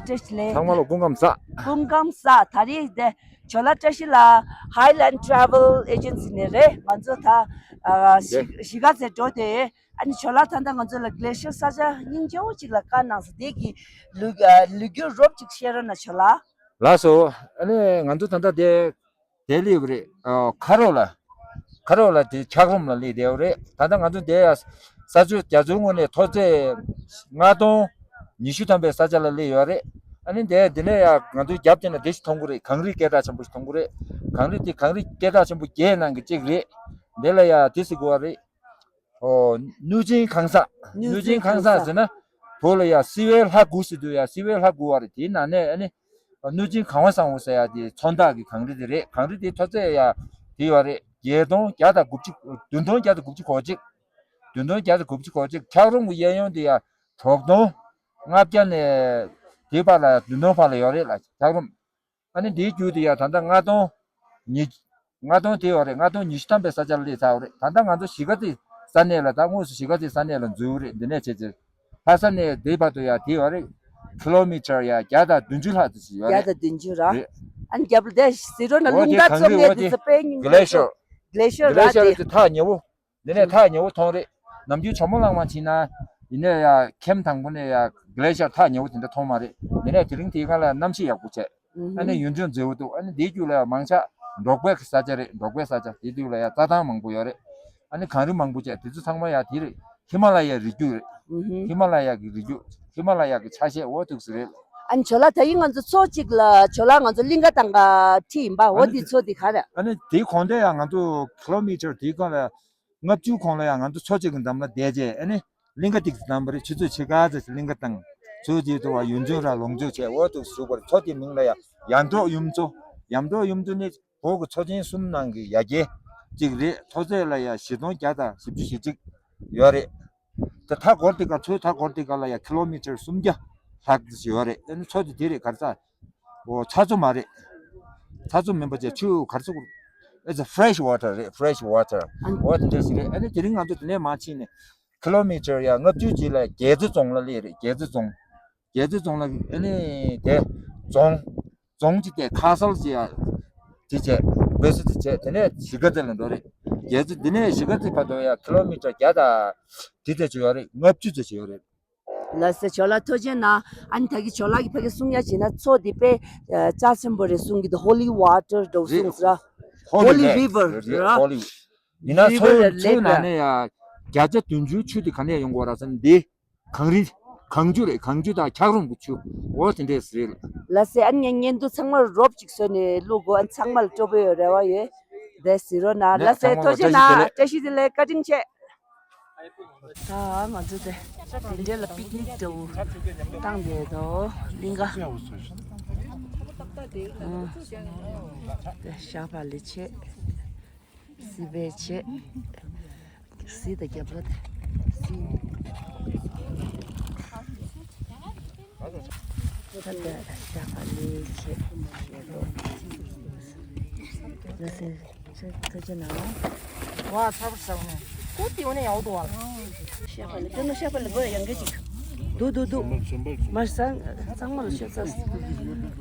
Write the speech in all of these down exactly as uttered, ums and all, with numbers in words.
བཀྲ་ཤིས་བདེ་ལེགས། ཚང་མ་ལ་སྐུ་ཁམས་བཟང་། སྐུ་ཁམས་བཟང་། ད་རེས་དེ་ཇོ་ལ་བཀྲ་ཤིས་ལགས་Highland Travel Agency ནས་རེད། ང་ཚོ་ད་ཨ་གཞིས་གཞིས་ཀ་རྩེ་འགྲོ་དེ། ཨ་ནི་ཇོ་ལགས་ད་ལྟ་ང་ཚོ་ལ་Glacier་ས་ཆ་སྙིང་རྗེ་བོ་ཅིག་ལ་བཀའ་གནང་སོང་། དེ་གི་ལོ་ལོ་རྒྱུས་རོབ་ཅིག་བཤད་རོགས་གནང་ཇོ་ལགས། ལགས་སོ། ཨ་ནི་ང་ཚོ་ད་ལྟ་དེ་དེ་སླེབས་པ་རེད། ཨ་ཁ་རོག་ལ། ཁ་རོག་ལ་དེ་འཁྱགས་རོམ་ལ་སླེབས་བསྡད་པ་རེད། ད་ལྟ་ང་ཚོ་དེ་ཡ་ས་ཆ་རྒྱ་མཚོའི་ངོས་ནས་མཐོ་ཚད་ལྔ་སྟོང་ཉི་ཤུ་ཐམ་པའི་ས་ཆ་ལ་སླེབས་ཡོད་རེད། ཨ་ནི་དེ་འདི་ནས་ཡ་ང་ཚོའི་རྒྱབ་དེ་ན་དེ་ཞིག་མཐོང་གི་རེད། གངས་རི་སྐད་གྲགས་ཆེན་པོ་ཞིག་མཐོང་གི་རེད། གངས་རི་དེ་གངས་རི་སྐད་གྲགས་ཆེན་པོ་བརྒྱད་ནང་གི་གཅིག་རེད། འདི་ལ་ཡ་དེ་ཟེར་གི་ཡོད་རེད། ཨོ། གནོད་སྦྱིན་ཁང་བཟང་། གནོད་སྦྱིན་ཁང་བཟང་ཟེར་ན། བོད་ལ་ཡ་སིལ་བའི་ལྷ་དགུ་ཟེར་དུས་ཡ་སིལ་བའི་ལྷ་དགུ་བ་རེད། དེའི་ནང་ནས་ཨ་ནི། གནོད་སྦྱིན་གང་བ་བཟང་བོ་ཟེར་ཡ་དེ་མཚོན་རྟགས་ཀྱི་གངས་རི་དེ་རེད། གངས་རི་དེ་མཐོ་ཚད་ཡ་དེ་ཡོད་རེད། བརྒྱད་སྟོང་བརྒྱ་དང་དགུ་བཅུ། བདུན་སྟོང་བརྒྱ་དང་དགུ་བཅུ་གོ་གཅིག་བདུན་སྟོང་བརྒྱ་དང་དགུ་བཅུ་གོ་གཅིག་འཁྱགས་རོམ་གྱི་གཡས་གཡོན་དེ་ཡ་དྲུག་སྟོང་ལྔ་བརྒྱ་ནས་དེའི་བར་ལ་བདུན་སྟོང་བར་ལ་ཡོད་རེད་ལ། འཁྱགས་རོམ། ཨ་ནི་འདིའི་རྒྱུད་དེ་ཡང་ད་ལྟ་ལྔ་སྟོང་ཉི། ལྔ་སྟོང་དེ་ཡོད་རེད། ལྔ་སྟོང་ཉི་ཤུ་ཐམ་པའི་ས་ཆ་ལ་སླེབས་ཚར་བ་རེད། ད་ལྟ་ང་ཚོ་གཞིས་ཀ་རྩེ་ས་གནས་ལ། ད་དངོས་སུ་གཞིས་ཀ་རྩེ་ས་གནས་ལ་འཛུལ་བ་རེད། འདི་ནས་བྱས་ཚེ་ལྷ་ས་ནས་འདི་བར་དུ་ཡང་དེ་ཡོད་རེད། ཀི་ལོ་མི་ཊར་ཡང་བརྒྱ་དང་བདུན་ཅུ་ལྷག་ཙམ་ཞིག་ཡོད་རེད། བརྒྱ་དང་བདུན་ཅུ་ར། རེད། ཨ་ནི་རྒྱབ་ལ་དེ་ཟེར་རོ་ན། འོ་རླུང་དེ་རྟ་གང་རེད། འཛོམས་ཡས་འོ་དེ་དེ་ཚོ་དཔེ་སྙིང་རྗེ། གི་ལེ་ཤོར། གི་ལེ་ཤོར་ར་དེ། དེ་ཐག་ཉེ་བོ། འདི་ནས་ཐག་ཉེ་བོ་མཐོང་རེད། ནམ་རྒྱུན་ཇོ་མོ་གླང་མ་ཕྱིན་ན། ཡིན་ནའི་ཡ་ཁེམ་དང་པོ་ནས་ཡ་གི་ལེ་ཤར་ཐག་ཉེ་བོ་དེ་འདྲ་མཐོང་མ་རེད། ཡིན་ནའི་དེ་རིང་དེའི་སྒང་ལ་གནམ་གཤིས་ཡག་པོ་བྱས། ཨ་ནི་ཡུལ་ལྗོངས་མཛེས་པོ་འདུག་ཨ་ནི་དེའི་རྒྱུད་ལ་ཡ་མང་ཆེ་འབྲོག་པའི་ས་ཆ་རེད། འབྲོག་པའི་ས་ཆ་དེའི་རྒྱུད་ལ་ཡ་རྩྭ་ཐང་མང་པོ་ཡོད་རེད། ཨ་ནི་གངས་རི་མང་པོ་བྱས། དེ་ཚོ་ཚང་མ་ཡ་དེ་རེད། ཧི་མ་ལ་ཡའི་རི་རྒྱུད་རེད། ཧི་མ་ལ་ཡ་གི་རི་རྒྱུད། ཧི་མ་ལ་ཡ་གི་ཆ་ཤས་འོ་འདུག་སེ་རེད། ཨ་ནི་ཇོ་ལགས་ད་ཡིན་ང་ཚོ་མཚོ་གཅིག་ལ་ཇོ་ལགས་ང་ཚོ་གླིང་ག་དང་ག་ཁྲིད་ཡིན་པ། འོ་དེ་མཚོ་དེ་ག་རེད། ཨ་ནི་དེའི་གོང་དེ་ཡང་ང་ཚོ་ཀི་ལོ་མི་ཊར་དེའི་སྒང་ལ་ལྔ་བཅུ་གོང་ལ་ཡང་ང་ཚོ་མཚོ་གཅིག་གི་འགྲམ་ལ་བསྡད་རྗེས། ཨ་ནི་གླིང་ག་ཏིག་ཙམ་བཏང་བ་རེད། ཆུ་ཚོད་ཕྱེད་ཀ་ཙམ་ཞིག་གླིང་ག་བཏང་། ཚུར་དེའི་ཐོག་ཡུལ་ལྗོངས་ར་ལོངས་སྤྱོད་བྱས་འོ་འདུག་སེ་བཞུགས་པ་རེད། མཚོ་དེའི་མིང་ལ་ཡང་ཡར་འབྲོག་ཡུལ་མཚོ། ཡར་འབྲོག་ཡུལ་མཚོ་ནི་བོད་ཀྱི་མཚོ་ཆེན་གསུམ་ནང་གི་ཡ་གྱལ་གཅིག་རེད། མཐོ་ཚད་ལ་ཡང་བཞི་སྟོང་བརྒྱ་དང་བཞི་བཅུ་ཞེ་གཅིག་ཡོད་རེད། དེ་མཐའ་སྐོར་དེ་ག། མཚོའི་མཐའ་སྐོར་དེ་ག་ལ་ཡང་ཀི་ལོ་མི་ཊར་སུམ་བརྒྱ་ལྷག་ཙམ་ཞིག་ཡོད་རེད། ཨ་ནི་མཚོ་དེ་དེ་རེད། ག་རེ་ཟ། འོ་ཚྭ་མཚོ་མ་རེད། ཚྭ་མཚོ་མིན་པ་བྱས། ཆུ་ག་རེ་ཟེར་དགོས། It's a fresh water རེད། Fresh water། འོ་དེ་འདྲ་ཞིག་རེད། ཨ་ནི་དེ་རིང་ང་ཚོ་དེ་ནས་མར་ཕྱིན་ནས་ཀི་ལོ་མི་ཊར་ཡ་ལྔ་བཅུ་ཅིག་ལ་རྒྱལ་རྩེ་རྫོང་ལ་སླེབས་རེད། རྒྱལ་རྩེ་རྫོང་། རྒྱལ་རྩེ་རྫོང་ལ་ཨ་ནི་དེ་རྫོང་། རྫོང་གཅིག་དེ་ཁ་སལ་ཅིག་ཡ་དེ་བྱས། བེ་སི་དེ་བྱས། དེ་ནས་གཞིས་ཀ་རྩེ་ལ་འགྲོ་རེད། རྒྱལ་རྩེ། དེ་ནས་གཞིས་ཀ་རྩེ་བར་དུ་ཡ་ཀི་ལོ་མི་ཊར་བརྒྱ་དང་དེ་ཙམ་ཅིག་ཡོད་རེད། ལྔ་བཅུ་ཙམ་ཅིག་ཡོད་རེད། ལགས་སེ། ཇོ་ལགས་ཐུགས་རྗེ་གནང་། ཨ་ནི་ད་གིན་ཇོ་ལགས་ཀྱིས་ཕ་གི་གསུང་ཡ་བྱས་ན་མཚོ་འདི་དཔེ་རྩ་ཆེན་པོ་རེད་གསུང་གི་འདུག Holy water འདྲ་བོ་གསུངས་ཟེར། Holy river རེད། Holy། ཡིན་ན་མཚོ་མཚོའི་ནང་ནས་ཡ་བརྒྱ་ཆ་བདུན་ཅུ་ཆུ་དེ་ག་ནས་ཡོང་གི་ཡོད་རེད་ཟེར་ན། འདི་གངས་རི། གངས་ཆུ་རེད། གངས་ཆུ་དང་འཁྱགས་རོམ་གྱི་ཆུ། འོ་དེ་འདྲས་རེད། ལགས་སེ། ཨ་ནི་ངས་བརྙན་ཐུང་ཚང་མ་རོབ་ཅིག་བཟོས་ནས་བླུག་དགོས། ཨ་ནི་ཚང་མ་ལ་སྤྲོ་པོ་ཡོད་རེ་བ་ཡོད། དེ་ཟེར་རོགས་གནང་། ལགས་སེ། ཐུགས་རྗེ་གནང་། བཀྲ་ཤིས་བདེ་ལེགས། བཀའ་དྲིན་ཆེ། ད་ང་ཚོ་དེ་དེ་འདྲ་ལ་པིག་ནིག་འདྲ་བོ་བཏང་བསྡད་དོ། གླིང་ག། ཨ། དེ་ཤ་བག་ལེབ་བྱས། སིལ་བ་བྱས། གཟིག་དང་རྒྱབ་ལོགས་དེ། གཟིག་ད་ལྟ་ཤ་བག་ལེབ་བྱས། ལགས་སེ། ཁྱེད་ཁྱེད་ཀྱི་ནང་། ཝ། ཚ་པོ་ཟ་བ་ནས། ཀུ་ཏི་འོ་ནས་ཡག་འདུག་བ། ཤ་བག་ལེབ། དེ་ནོ་ཤ་བག་ལེབ་འགོ་ཡང་གི་ཅིག་འདུག་འདུག་འདུག་མ་ཟ། ཚང་མ་ལ་ཤོད་ཚར།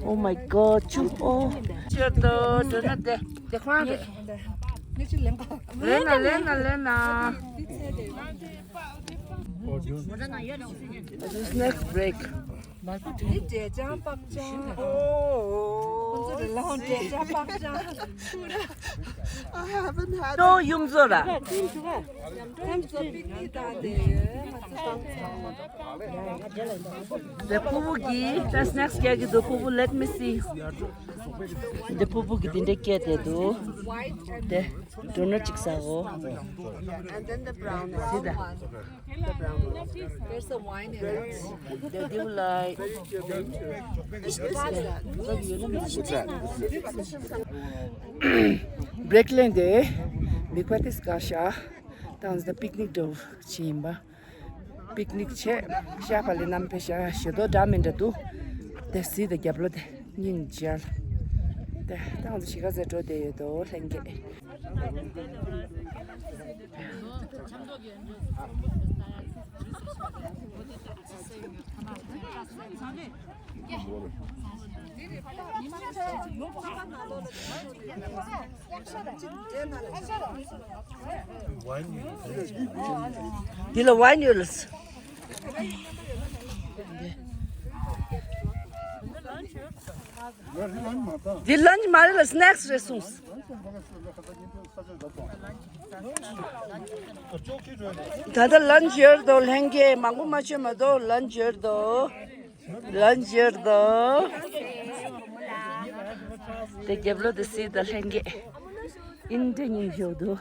Oh my God ཆུ། ཨོ། ཤོད་དོ། དོ་ན་དེ་དེ་ཁོ་རང་རེད། ལེན་ན་ལེན་ན་ལེན་ན། Snack break། འབྲས་ལྗང་པག་ཅང་། ཁོང་ཚོ་རེ་ལའང་འབྲས་ལྗང་པག་ཅང་། ཏོ་ཡུམ་ཟོ་ར། དེ་ཕུ་བོ་གི་ད་སྣེག་སི་སྐྱེལ་གི་འདུག་ཕུ་བོ། Let me see. དེ་ཕུ་བོ་གི་དེ་འདྲ་སྐྱེལ་བསྡད་འདུག་དེ་ཌོ་ནཊ་གཅིག་ཟ་འོ། And then the brown one. See that? The brown one. There's a wine in it. དེ་དེ་བོ་ལ། བྷེ་རེག་ལེན་ཏེ་མིག་པ་ཏིས་ཀ་ཤ་ཏང་ཟི་པིག་ནིག་འགྲོ་ཆེ་ཡིན་པ། པིག་ནིག་བྱས། ཤ་བག་ལེབ་རྣམས་ཕེ་ཤ་ཞེ་དོ་འདྲ་མི་འདྲ་འདུག་དེ་གཟིག་དང་རྒྱབ་ལོགས་དེ་སྙིང་རྗེ། དེ་ཏང་དུ་གཞིས་ཀ་རྩེ་འགྲོ་བསྡད་ཡོད་དོ་ལྷན་རྒྱས། འདི་ལ་ཝའིན་ཡོད་ལ། འདི་ལན་ཆི་མ་རེད་ལ། སི་ནེག་སི་རེད་གསུངས། ད་ལྟ་ལན་ཆི་ཡོད་དོ། ལྷན་རྒྱས་མང་པོ་མ་བྱོན་མ་གཏོགས་ལན་ཆི་ཡོད་དོ། ལན་ཆི་ཡོད་དོ། དེ་རྒྱབ་ལོགས་དེ་སི་ད་ལྷན་རྒྱས་ཨིན་དྲ་སྙིང་རྗེ་པོ་འདུག།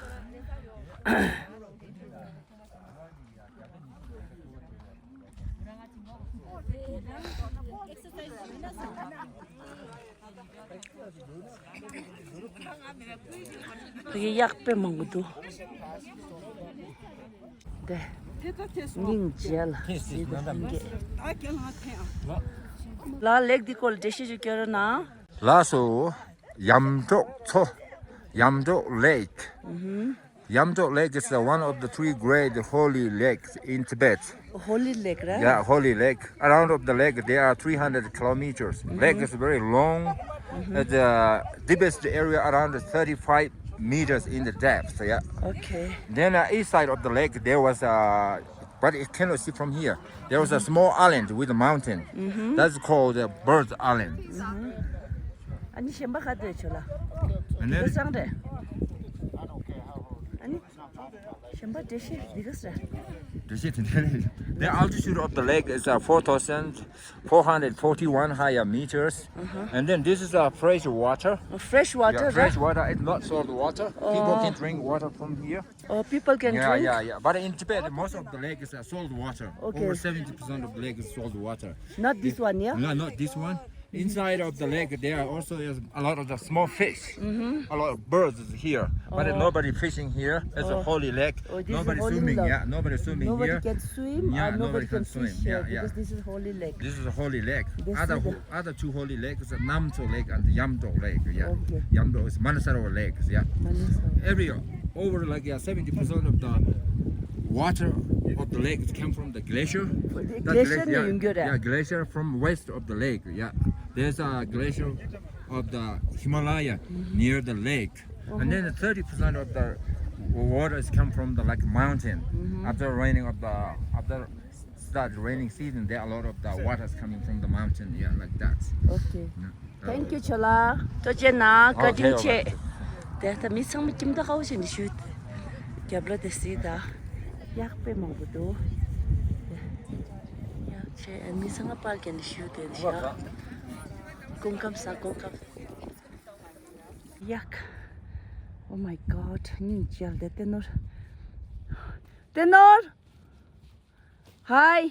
དེ་གི་གཡག་དཔེ་མང་པོ་འདུག། དེ་སྙིང་རྗེ་ལ་སི་ད་ལྷན་རྒྱས། ལ་ལེག་འདི་སྐོར་འགྲེལ་བཤད་ཅིག་སྐྱོན་རོགས་གནང་། ལགས་སོ། ཡམ་ཏོག་མཚོ། ཡམ་ཏོག་lake. Yamtok Lake is uh, one of the three great holy lakes in Tibet. Holy lake, right? Yeah, holy lake. Around of the lake, there are three hundred kilometers. Lake is very long. Uh, the deepest area around thirty-five meters in the depth. Yeah. Okay. Then uh, east side of the lake, there was a But you cannot see from here. There was a small island with a mountain. That's called the Bird Island. ཨ་ནི་གཞན་པ་ག་དུས་ཆོ་ལ། And then ག་སང་རེད། ཨ་ནི་གཞན་པ་འགྲེལ་བཤད་འདི་ག་ས་རེད། འགྲེལ་བཤད་དེ་འདྲ་རེད། The altitude of the lake is uh, four thousand four hundred forty-one higher meters. And then this is uh, fresh water. Fresh water, yeah, fresh water. It's not salt water. People can drink water from here. Oh, people can yeah, drink? Yeah, yeah. But in Tibet, most of the lake is uh, salt water. Okay. Over seventy percent of the lake is salt water. Not this one, yeah? No, not this one. Inside of the lake, there are also is a lot of the small fish. A lot of birds is here. But nobody fishing here. It's a holy lake. Oh, this is nobody holy swimming, lake. Yeah. Nobody swimming nobody here. Nobody can swim yeah, and nobody, nobody can, can swim. Fish here yeah, yeah. Because this is holy lake. This is a holy lake. Other, other two holy lakes are Namtso Lake and Yamtok Lake. Yeah. Okay. Yamtok is Manasaro Lake. Yeah. Manasaro. Every over like yeah, seventy percent of the water of the lake came from the glacier. Glacier yeah, glacier from west of the lake. Yeah, there's a glacier of the Himalaya near the lake, and then thirty percent of the water is come from the like mountain. After raining of the after start raining season, there are a lot of the waters coming from the mountain. Yeah, like that. Okay. Yeah. Thank you, ཆོ་ལགས། ཐུགས་རྗེ་གནང་། བཀའ་དྲིན་ཆེ། དེ་ལྟ་མི་ཚང་མ་ཁྱིམ་ཐོག་ཁ་བོ་བྱས་ནས་བཞུགས། རྒྱབ་ལོགས་དེ་གཟིགས་དང་། གཡག་དཔེ་མང་པོ་འདུག། གཡག་ཆེ་མི་ཚང་མ་པར་བརྒྱབ་ནས་བཞུགས་དེ་ནས་བཞག། སྐུ་ཁམས་བཟང་། སྐུ་ཁམས། གཡག Oh my God. སྙིང་རྗེ་ལ་དེ་ནོར། དེ་ནོར། Hi.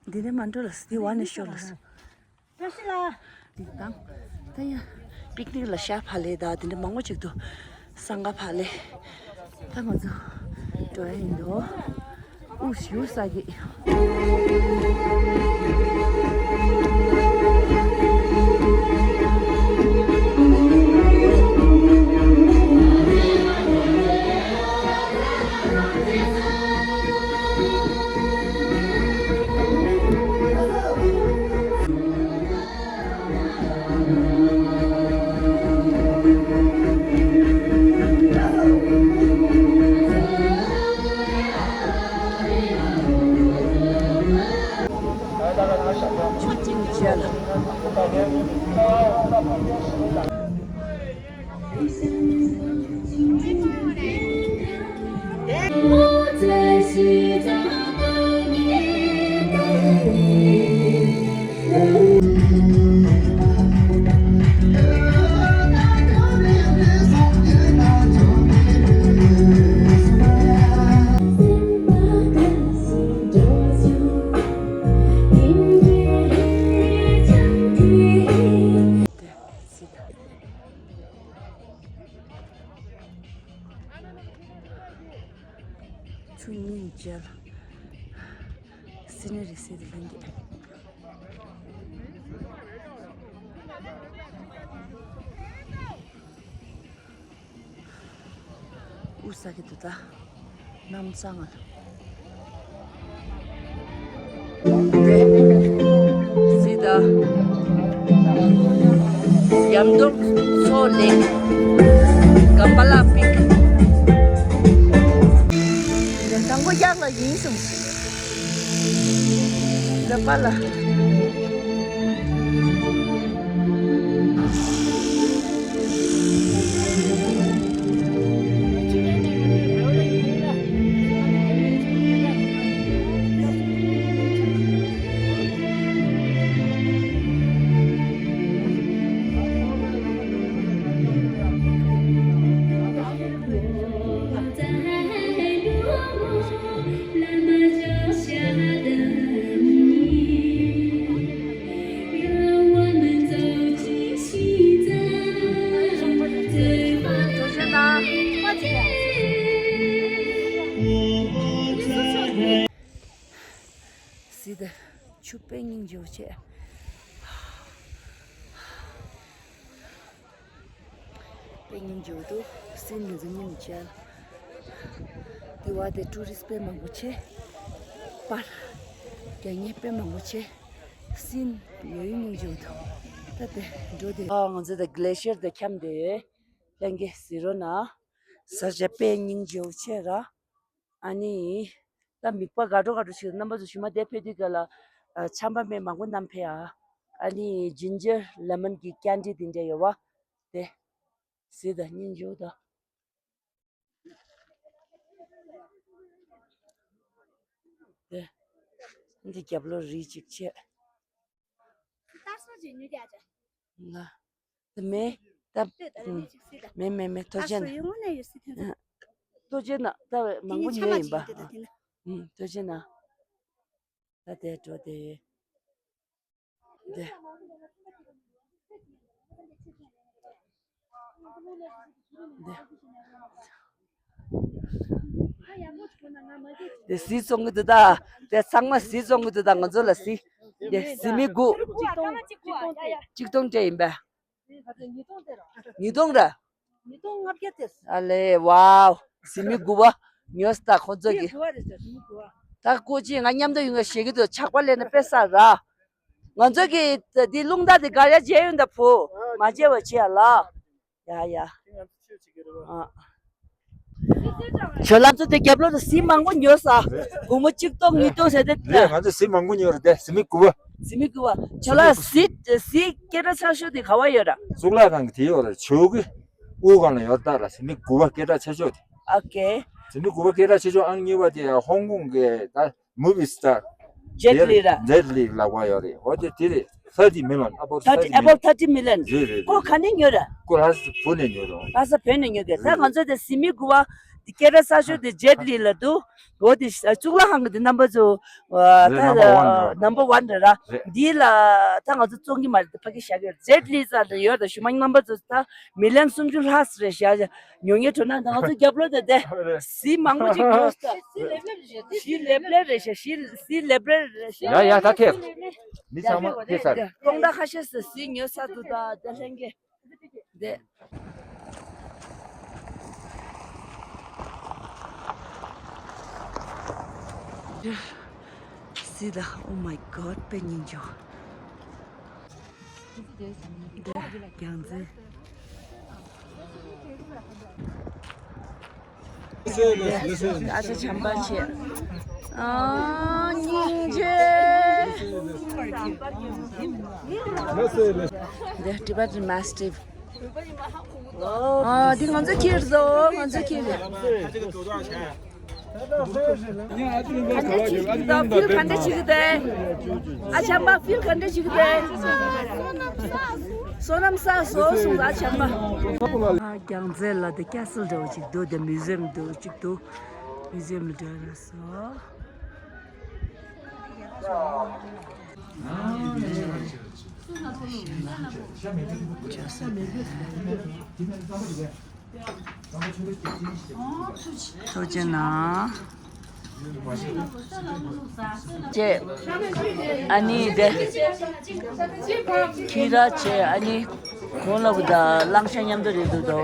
འདི་ནས་མ་འགྲོ་ལ་སི་ཝ་ནས་ཤོར་ལ། བཀྲ་ཤིས་ལགས། འདི་དང་། ད་ཡ། པིག་ནིག་ལ་ཤ་ཕ་ལེ་ད་འདི་འདྲ་མང་པོ་ཅིག་འདུག། སང་ག་ཕ་ལེ། ད་ང་ཚོ་འགྲོ་ཡ་ཡིན་འདུག། ཨུ་ཞུ་ས་གི། ཆུ་སྙིང་རྗེ་ལ། སི་ནེ་རི་ཟེར་དེ་ལྷན་རྒྱས། ཨུ་ས་གི་འདུག་ད། གནམ་གཙང་ང་། དེ་སི་ད་ཡམ་དོ་མཚོ་ལེགས། གམ་པ་ལ་པིག་དང་པོ་གཡག་ལ་ཡིན་སོང་། འདི་པ་ལ། སི་ད་ཆུ་དཔེ་སྙིང་རྗེ་བོ་བྱས། དཔེ་སྙིང་རྗེ་བོ་འདུག་སི་ནི་འཛུལ་སྙིང་རྗེ། དེ་བ་དེ་ཊུ་རི་སི་དཔེ་མང་པོ་ཆེ། པར་རྒྱག་མཁན་དཔེ་མང་པོ་ཆེ། སི་ཡོད་སྙིང་རྗེ་བོ་འདུག་ད་དེ་འགྲོ་དེ། ཨ་ང་ཚོ་དེ་གི་ལེ་ཤར་དེ་འཁྱམས་དེ་ལྷན་རྒྱས་གཟིགས་རོགས་གནང་། ས་ཆ་དཔེ་སྙིང་རྗེ་བོ་ཆེ་ར། ཨ་ནི། ད་མིག་པ་དགའ་འགྲོ་དགའ་འགྲོ་ཞིག་རྣམ་པ་ཚོ་ཞུ་མ་བསྡད་ཕེབས་དུས་ག་ལ། ཆམ་པ་མེད་མང་པོ་བསྣམས་ཕེབས་ཨ། ཨ་ནི་ཇིན་ཇར་ལེ་མོན་གྱི་ཀན་ཌི་དེ་འདྲ་ཡོད་བ། དེ། སི་ད་སྙིང་རྗེ་བོ་ད། དེ། འདི་རྒྱབ་ལོགས་རི་གཅིག་བྱས། ལ། དེ་མེ། ད། མེ་མེ་མེ་ཐོ་ཅན། ཐོ་ཅན་ན་ད་མང་པོ་ཉོས་ཡིན་པ། ཐོ་ཅན་ན། ད་དེ་འགྲོ་དེ། དེ། དེ། དེ་སི་བཙོང་གི་འདུག་ད། དེ་ཚང་མ་སི་བཙོང་གི་འདུག་ད་ང་ཚོ་ལ་སི། དེ་སི་མི་དགུ། གཅིག་སྟོང་སྤྲད་ཡིན་པས། ཉིས་སྟོང་ར། ཨ་ལེ་ཝའོ། སི་མི་དགུ་བ། ཉོས་ད་ཁོ་ཚོ་གི། ད་ཀོ་ཅི་ང་མཉམ་དུ་ཡོང་ག་ཞེ་གི་འདུག་ཇག་པ་ལས་ན་དཔེ་ས་ར། ང་ཚོ་གི་འདི་རླུང་རྟ་འདི་གར་ཡ་བརྗེ་ཡོང་ད་བུ། མ་བརྗེ་བ་བྱེད་ཡ་ལ། ཡ་ཡ། ཨ། ཁྱོད་ལ་ཚོ་དེ་རྒྱབ་ལོགས་ལ་སི་མང་པོ་ཉོས་ས། སྒོར་མོ་གཅིག་སྟོང་ཉིས་སྟོང་ཟེར་དེ། རེད་ང་ཚོ་སི་མང་པོ་ཉོས་རེད་དེ་སི་མི་དགུ་བ། སི་མི་དགུ་བ། ཁྱོད་ལ་སི་སི་སྐད་གྲགས་ཆེ་ཤོས་དེ་ག་བ་ཡོད་ར། གཙུག་ལག་ཁང་གི་དེ་ཡོད་རེད་ཇོ་གི། དབུ་སྒང་ལ་ཡོད་ད་ར་སི་མི་དགུ་བ་སྐད་གྲགས་ཆེ་ཤོས་དེ། ཨོ་ཀེ། སི་མི་དགུ་བ་སྐད་གྲགས་ཆེ་ཤོས་ཨང་གཉིས་པ་དེ་ཧོང་ཀོང་གི་ད། མུ་བི་སི་ཊར། ཇེཊ་ལི་ར། ཇེཊ་ལི་ལབ་པ་ཡོད་རེད། འོ་དེ་དེ་རེད། ཐར་ཊི་མི་ལི་ཡོན། ཨ་བོབ་ཐར་ཊི། ཨ་བོབ་ཐར་ཊི་མི་ལི་ཡོན། རེད་རེད་རེད། ཁོ་ག་ནས་ཉོས་ར། ཁོ་ལྷ་ས་བོད་ནས་ཉོས་རོ། ལྷ་ས་བོད་ནས་ཉོས་གི། ད་ང་ཚོ་དེ་སི་མི་དགུ་བ་དེ་སྐད་གྲགས་ཆེ་ཤོས་དེ་ཇེཊ་ལི་ལ་འདུག་འོ་དེ་གཙུག་ལག་ཁང་གི་དེ་རྣམ་པ་ཚོ། ད་རེད་ནམ་བར་ཝན་རེད། ནམ་བར་ཝན་རེད་ར། རེད། འདི་ལ་ད་ང་ཚོ་བཙོང་གི་མ་རེད། ད་ཕ་གི་བཞག་གི་རེད། ཇེཊ་ལི་ཙམ་དེ་ཡོད་ད་ཞུ་མ་རྣམ་པ་ཚོ་ད་མི་ལི་ཡོན་སུམ་ཅུ་ལྷག་རེད་བཞག་ཉོ་ཉོ་འགྲོ་ན་ང་ཚོ་རྒྱབ་ལོགས་དེ་དེ་སི་མང་པོ་ཅིག་ཉོས་ད། ཤི་ལེབ་ལེབ་རེད་ཤག་ཤི་ལེབ་ལེབ་རེད་ཤག་ཤི་ལེབ་ལེབ་རེད་ཤག་ཡ་ཡ་ད་ཐེབས། མི་ཚང་མ་ཐེབས་ཚར། སྟོང་ཕྲག་ཁ་ཤས་སུ་སི་ཉོས་ཚར་འདུག་ད་ད་ལྷན་རྒྱས་དེ། སི་ད། Oh my God དཔེ་སྙིང་རྗེ། འདི་རྒྱལ་མཚན། ཨ་ཅེ་བྱམས་པ་ཆེ། ཨ་སྙིང་རྗེ། འདི་Tibetan Mastiff། ཨ་འདི་ང་ཚོ་ཁྱེར་སོང་། ང་ཚོ་ཁྱེར། ཕིལ་ག་འདྲ་བྱེད་ཀྱི་འདུག་ཨ་ཆམ་པ་ཕིལ་ག་འདྲ་བྱེད་ཀྱི་འདུག་བསོད་ནམས་བསགས་སོང་གསུངས། ཨ་ཆམ་པ། ཨ་རྒྱལ་མཚན་ལ་དེ་ཀེ་སལ་འདྲ་བོ་ཅིག་འདུག་དེ་མིའུ་ཛི་ཡམ་འདྲ་བོ་ཅིག་འདུག་མིའུ་ཛི་ཡམ་འདྲ་བོ་རེད་སོ། ཐུགས་རྗེ་གནང་། ཅེས། ཨ་ནི་དེ། ཁྱི་ར་ཅེས་ཨ་ནི། གོང་ལ་བུ་དང་གླང་ཆེན་མཉམ་དུ་རེད་འདུག་དོ།